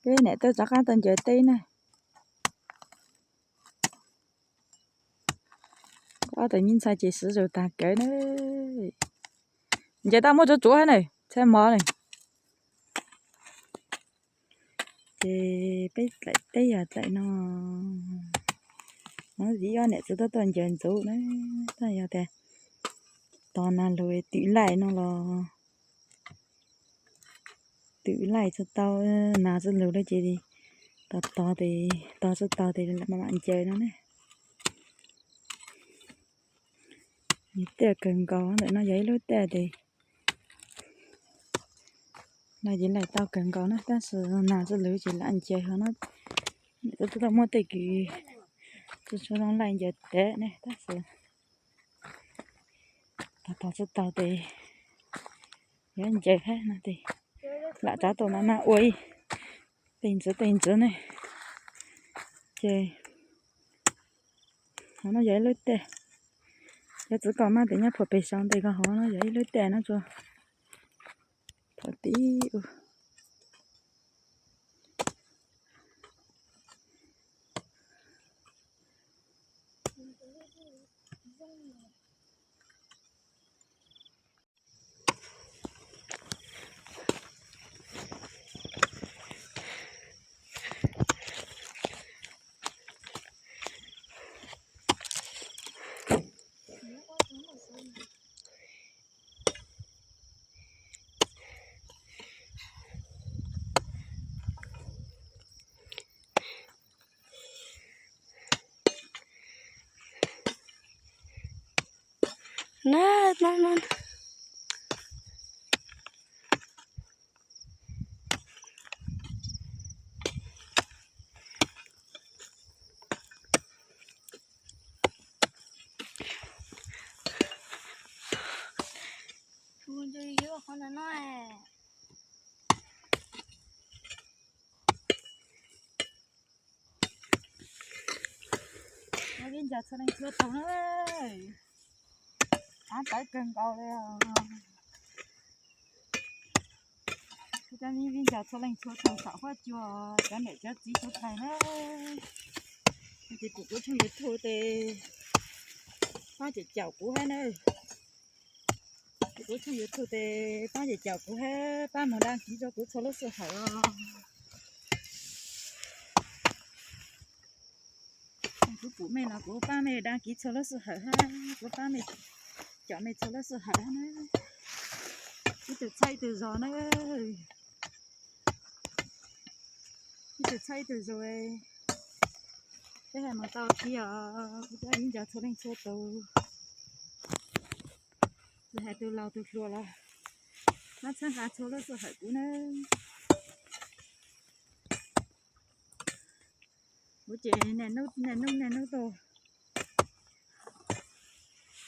Peb niam tub rov qab tuaj ncaws teb na. Ob tug me ntxhais ces sib zog tag kev na. Ncaws tau muaj tsuav tsuav na, txhaj mov na. Ces peb dlaim teb yog dlaim no. Hnub ib ob niam txiv tuaj tuaj ncaws ntxuv na, tab yog tias tos nag lug twm laij no los twm laij txhaj tau, nag txhaj lug lawm ces tos tos tes, tos txhaj tau tes mam ncaws no ne. Nws tiaj kawg nkaus, ntawm no yog ib lub tiaj tes, no ces laij tau kawg nkaus na, tab sis nag txhaj lug ces lam ncaws ho no. Niam tub tuaj muab tej kws tsuag tsuag zoo laij ncaws tes ne, tab sis tos tos txhaj tau tes yuav ncaws hab no tes, lam rov tau mas mas ua ib tej ntxiv tej ntxiv ne. Ces hov no yog ib lub tiaj, cov txiv kom mas tes nyob puag pem saum tes ko, hov no yog ib lub tiaj no tsuas thaum tib u. Na, na, na. Ua ntshe yuav qhov ntawm no es. Muaj viv ncaus txhua leej txhua tus na. Av tawv kawg nkaus li os. Kuv cov me viv ncaus txhua leej txhua tus saum huab cua, cov niam cov txiv txhua tus na. Ces tus kuv tshooj YouTube tes pab caum caum kuv hab na. Tus kuv tshooj YouTube tes pab caum caum kuv hab pab mus đăng ký rau kuv txhua lub sij hawm os. Kuv pum mej los kuv pab mej đăng ký txhua lub sij hawm hab kuv pab mej caum mej txhua lub sij hawm hab na. Ib tug txhawb ib tug zog na. Ib tug txhawb ib tug zog. Peb hais mus tau thiab os, kuv cov viv ncaus txhua leej txhua tus. Tsis hais tus laus tus hluas los pab txhawb nqa txhua lub sij hawm kuv na. Kuv ces niaj hnub niaj hnub niaj hnub tuaj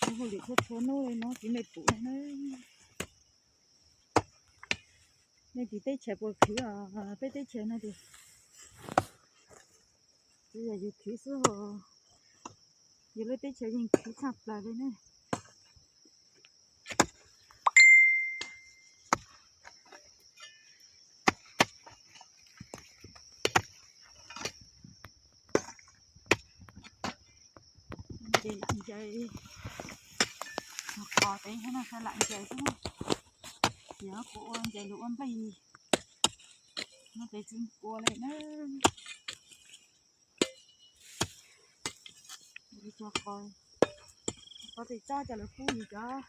ua hauj lwm txhua txhua hnub li no kuv mej pum na. Nej tim teb chaws puas khwv os? Peb teb chaws no ces tsuas yog yus khwv xwb os. Yus lub teb chaws yeej khwv tshaj plaws li ne. Ces lam ncaws qos tes hab no, lam ncaws xwb na. Yog kuv ua ncaws lug ua nplej no tes tsis ua li na. Qos tes tsob coj lug pub yus cov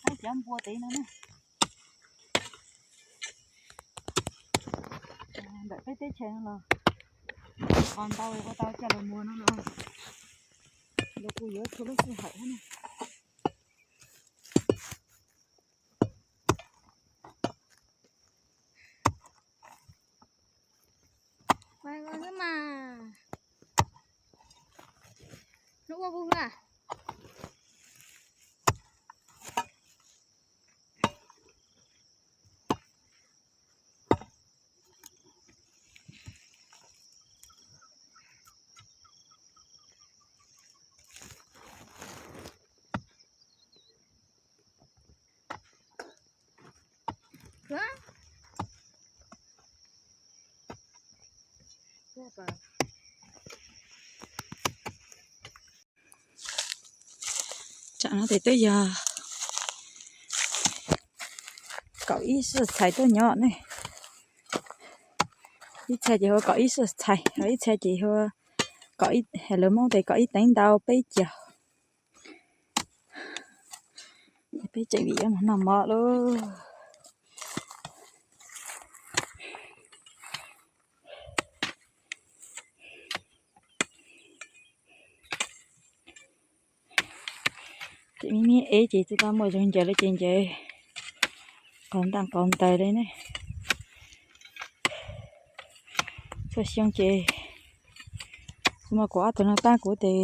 haib cov npua tes no na. Ntawm peb teb chaws no los qos ntau ua tau coj lug muag no los, los kuj yuav txhua lub sij hawm hab na. Mas ua xwb mas. Hnub ua puas hwv? Tsam no ces twb yog kaum ib sij txhais tuaj nyob ne. Ib txhais ces hu kaum ib sij txhais, ho ib txhais ces hu kaum ib, lawv Hmoob tes kaum ib teev ntau peb caug. Peb tseem vim yuav mus noj mov lauj. Ces me me ev ces tsis tau muaj zog ncaws li ces ncaws qos ntaj qos ntawd li ne. Txhua xyoo ces kuv muaj kuv ob tug neeg pab kuv ces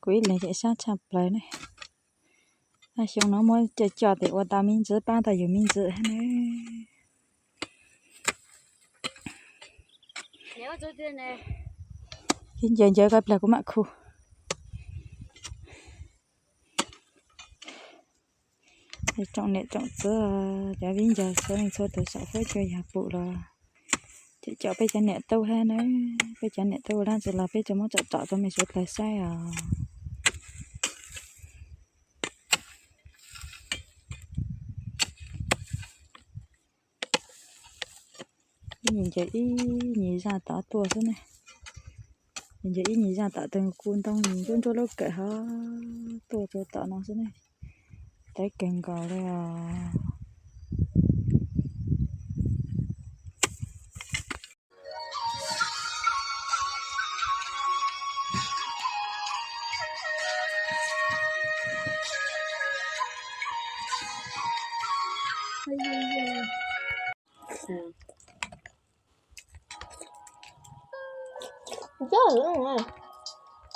kuv ib leeg ces sab tshaj plaws ne. Xyoo no muab coj coj tes ua tau me ntsis pab tau yus me ntsis hab ne. Ib ncaws ncaws ko plag kuv mam khu. Tsoom niam tsoom txiv, cov viv ncaus txhua leej txhua tus saum huab cua yog pum los ces coj peb cov niam tub hab na, peb cov niam tub ua dab tsi los peb tsuas muab tsom tsom rau me suav dlawg saib os. Ib nyuag ncaws ib nyuag zaj tom tuaj xwb ne. Ncaws ib nyuag zaj tom tag ku ntoo nruab nruab lub kawm hov tuaj rau tom no xwb ne. Tawv kawg nkaus li os.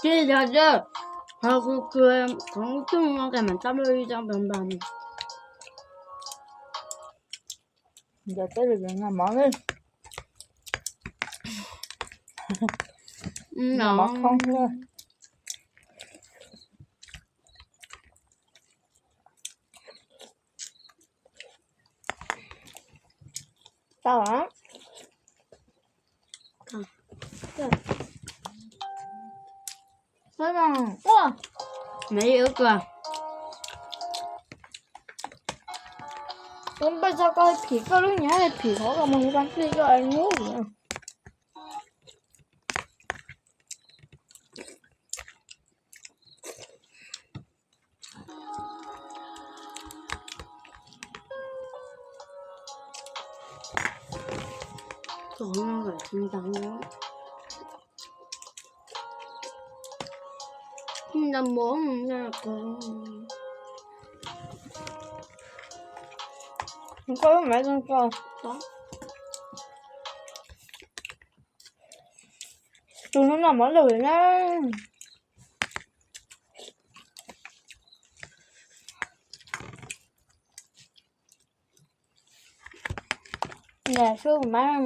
Ces yog tias ho kws kws khoov tug no ces mam coj lub ib co npam npam. Yog teb li noj mov li. Noj mov khoob xwb. Tau. Ua npaj tso koj phim koj lub nyuag phim qhov koj mus hu tag kis koj mus. Tus no noj mov lawm na. Nram xub mas